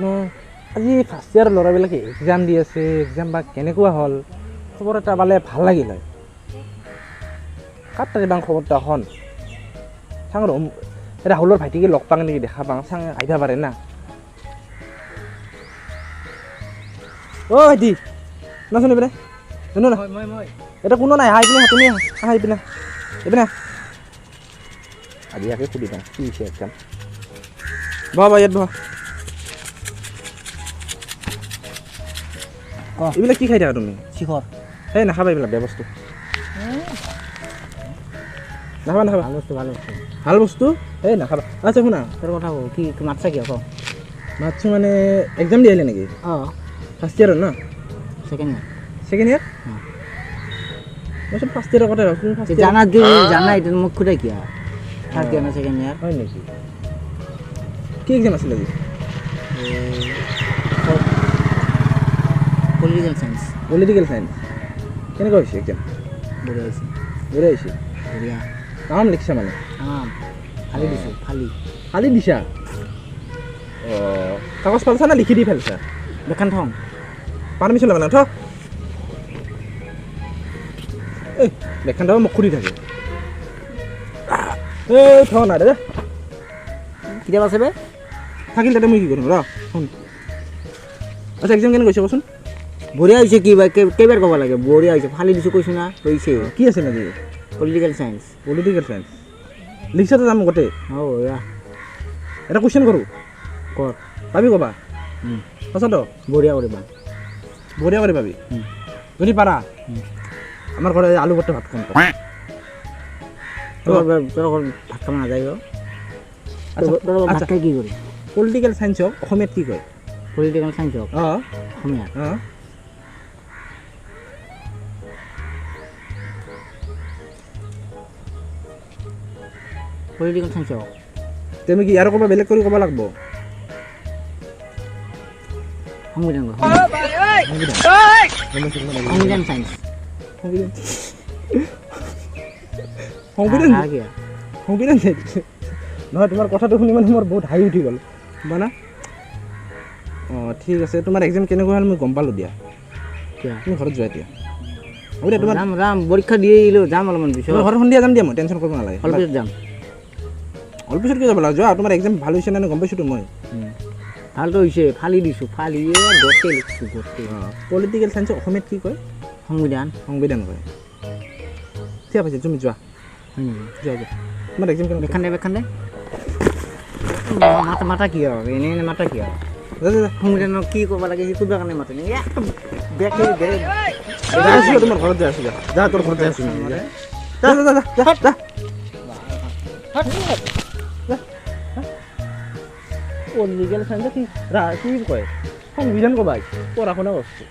ন আজি ফাৰ্ষ্ট ইয়াৰৰ ল'ৰাবিলাকে এক্সাম দি আছে, এক্সাম বা কেনেকুৱা হ'ল খবৰ এটা পালে ভাল লাগিল হয়। কাক তাতে বাং খবৰ এটা এখন চাং ৰ, ৰাহুলৰ ভাইটিকে লগ পাং নেকি, দেখা পাং চাং, আহিব পাৰে না। অ' ভাইটি নাচোন এইপিনে, শুনো না, এটা কোনো নাই, আহা এইপিনে, তুমি আহা এইপিনে, এইপিনে আজি ইয়াকে সুধি পাওঁ কি হৈছে এক্সাম। বহা বহা ইয়াত বহা। এইবিলাক কি খাই থাকা তুমি? শিখৰ। এই নাখাবা এইবিলাক বেয়া বস্তু, নাখাবা নাখাবা। ভাল বস্তু, ভাল বস্তু, ভাল বস্তু এই নাখাবা। আচ্ছা শুনা, তোৰ কথা কওঁ, কি মাতছা কিয় ক? মাতছোঁ মানে এক্সাম দি আহিলে নেকি? অঁ। ফাৰ্ষ্ট ইয়াৰৰ না? Second year. Second year? মই চব ফাৰ্ষ্ট ইয়াৰৰ কথা ভাবছোঁ। ফাৰ্ষ্ট ইয়াৰ জানা জানা, এইটো মোক সোধা কিয়? থাৰ্ড ইয়াৰ না ছেকেণ্ড ইয়াৰ? হয় নেকি? কি এক্সাম আছিল আজি? Political science. Political science কেনেকুৱা হৈছে এক্সাম? বঢ়িয়া হৈছে। বঢ়িয়া হৈছে? বঢ়িয়া। তামাম লিখিছা মানে? তামাম ফালি দিছোঁ, ফালি। ফালি দিছা? অঁ, কাগজ ফালছা না লিখি দি ফেলছা? দেখান থওঁ, পাৰ্মিশ্যন ল'ব না, থ। এই বেগখন থ, মোক সুধি থাকে। এই থ না দে। কিতাপ আছে বে? থাকিল তাতে মই কি কৰিম ৰ। শুন, আচ্ছা এক্সাম কেনেকুৱা হৈছে কচোন? বঢ়িয়া হৈছে। কি বা কেইবাৰ ক'ব লাগে? বঢ়িয়া হৈছে, ফালি দিছোঁ কৈছোঁ না, হৈছে। কি আছিল আজি? Political science. Political science লিখিছাতো যাম গোটেই? অঁ বঢ়িয়া। এটা কুৱেশ্যন কৰোঁ? কৰ। পাবি ক'বা? সঁচাতো? বঢ়িয়া কৰিবা। বঢ়িয়া কৰি পাবি যদি পাৰা। আমাৰ ঘৰত আলু ভৰ্তা ভাত খাম। তোৰ ঘৰত ভাত খাব নাযায়? ভাত খাই কি কৰি? পলিটিকেল চায়েন্সক অসমীয়াত কি কয়? পলিটিকেল চায়েন্সক অঁ অসমীয়াত? অঁ। পলিটিকেল চায়েন্সক তুমি কি আৰু ক'বা বেলেগ কৰি ক'ব লাগিব? সংবিধান, সংবিধান চায়েন্স। সংবিধান, সংবিধান নহয়। তোমাৰ কথাটো শুনি মানে মোৰ বহুত হাঁহি উঠি গ'ল মানে। অঁ ঠিক আছে, তোমাৰ এক্সাম কেনেকুৱা হ'ল মই গম পালোঁ দিয়া। তুমি ঘৰত যোৱা এতিয়া। হ'ব দিয়া, তোমাৰ যাম যাম, পৰীক্ষা দিয়ে আহিলোঁ, যাম অলপমান পিছত। ঘৰত সন্ধিয়া যাম দিয়া, মই টেনশ্যন কৰিব নালাগে। অলপ পিছত যাম। অলপ পিছত কিয় যাব লাগে? যোৱা, তোমাৰ এক্সাম ভাল হৈছে নে গম পাইছোঁতো মই। ভালটো হৈছে, ফালি দিছোঁ, ফালি গোটেই লিখিছোঁ গোটেই। অঁ, পলিটিকেল চায়েন্সক অসমীয়াত কি কয়? সংবিধান। সংবিধান কয়। ঠিক আছে, তুমি যোৱা। যোৱা যোৱা। তোমাৰ এক্সাম কেনেকুৱা? বেখান দে, বেখান দে। মাতা মাতা কিয় এনে এনে মাতা কিয়? সংবিধানক কি ক'ব লাগে সেই সুধিবৰ কাৰণে মাতে নেকি? তোমাৰ ঘৰত যাই আছোঁ, যা তোৰ ঘৰত যাই আছোঁ। যা যা যা যা। পলিটিকেল চায়েন্স কি কি কয়? সংবিধান ক'বা, পঢ়া শুনা বস্তু।